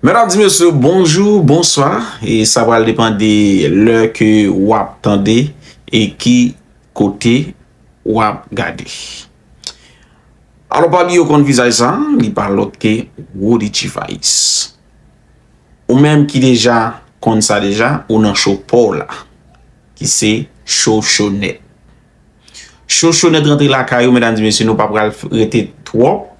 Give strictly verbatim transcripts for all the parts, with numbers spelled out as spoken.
Medam, mesye, bonjou, bonswa. E sa pral depann de lè ke w ap tande e ki kote w ap gade. Alò, pa bliye w konn vizaj sa, li pa lòt ke Roody G-Vice. Ou menm ki deja konn sa deja, ou nan show pa w la, ki se Chochonèt. Chochonèt rantre lakay ou, medam, mesye, nou pa pral f- rete twòp.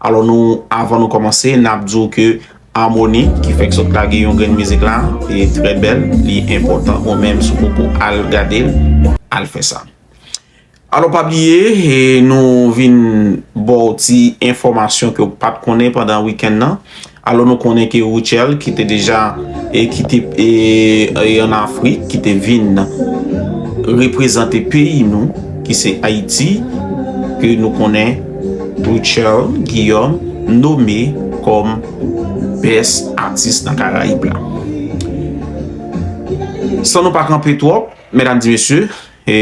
Alò, nou, avan nou kòmanse, n ap di w ke Harmonie, ki fèk sot lage yon grenn mizik la, e trè bèl, li enpòtan. Ou menm, si w poko al gade l, al fè sa. Alò, pa bliye, e nou vin ba w ti enfòmasyon ke w pa t konnen pandan wikenn nan. Alò, nou konnen ke Rutshelle, ki te deja, e ki te, e, e ann Afrik, ki te vin reprezante peyi nou, ki se Ayiti, ke nou konnen Rutshelle Guillaume nome kòm best atis nan Karayib la. San nou pa kanpe twòp, medam, mesye, e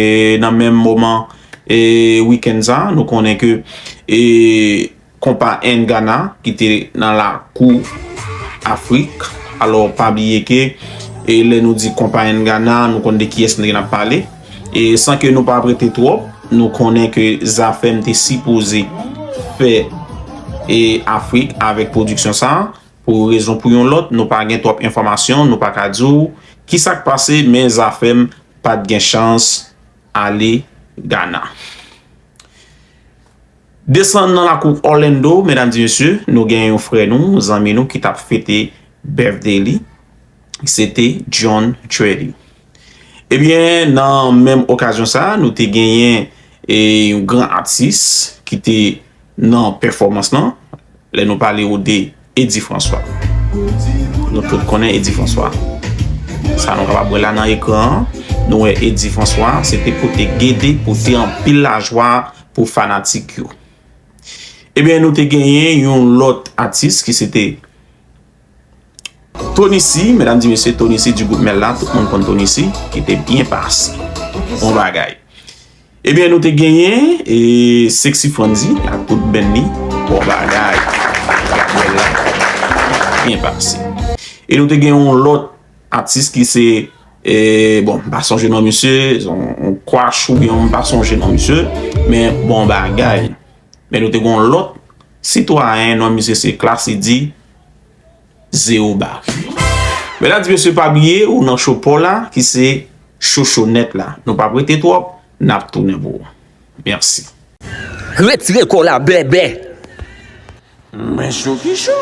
nan menm moman, e wikenn sa, nou konnen ke, e, konpa N Ghana, ki te nan lakou Afrik. Alò, pa bliye ke, e lè nou di konpa N Ghana, nou konn de kiyès n ap pale. E san ke nou pa ap rete twòp, nou konnen ke Zafèm te sipoze fè, e Afrik avèk pwodiksyon sa, pou rezon pou yon lòt, nou pa gen twòp enfòmasyon, nou pa ka di w ki sa k pase, men Zafèm pa t gen chans ale Ghana. Desann nan lakou Orlando, medam, mesye, nou gen yon frè nou, zanmi nou ki t ap fete birthday li. Se te John Trelly. Ebyen, nan menm okazyon sa, nou te genyen, e, yon gran atis ki te nan pèfòmans lan. Lè nou pale w de Eddy François. Nou tout konnen Eddy François. Sa nou kapab wè la nan ekran an. Nou wè Eddy François, se te pote gede, pote anpil lajwa pou fanatik yo. Ebyen, nou te genyen yon lòt atis ki se te Tony C, medam, mesye, Tony C du groupe Mèl la, tout moun konn Tony C, ki te byen pase. Bon bagay. Ebyen, nou te genyen, e, Sexy Franzy ak tout band li. Bon bagay. Mèl la, byen pase. E nou te gen yon lòt atis ki se, e, bon, m pa sonje non misye, se yon, yon kwash oubyen m pa sonje non misye, men bon bagay. Men nou te gen yon lòt sitwayen, non misye se Classy D, Zewo Bari. Medam, mesye, pa bliye, ou nan show pa w la, ki se Chochonèt la. Nou p ap rete twòp, n ap tounen pou ou. Mèsi. Retire kò w la, bèbè. Mwen cho ki cho.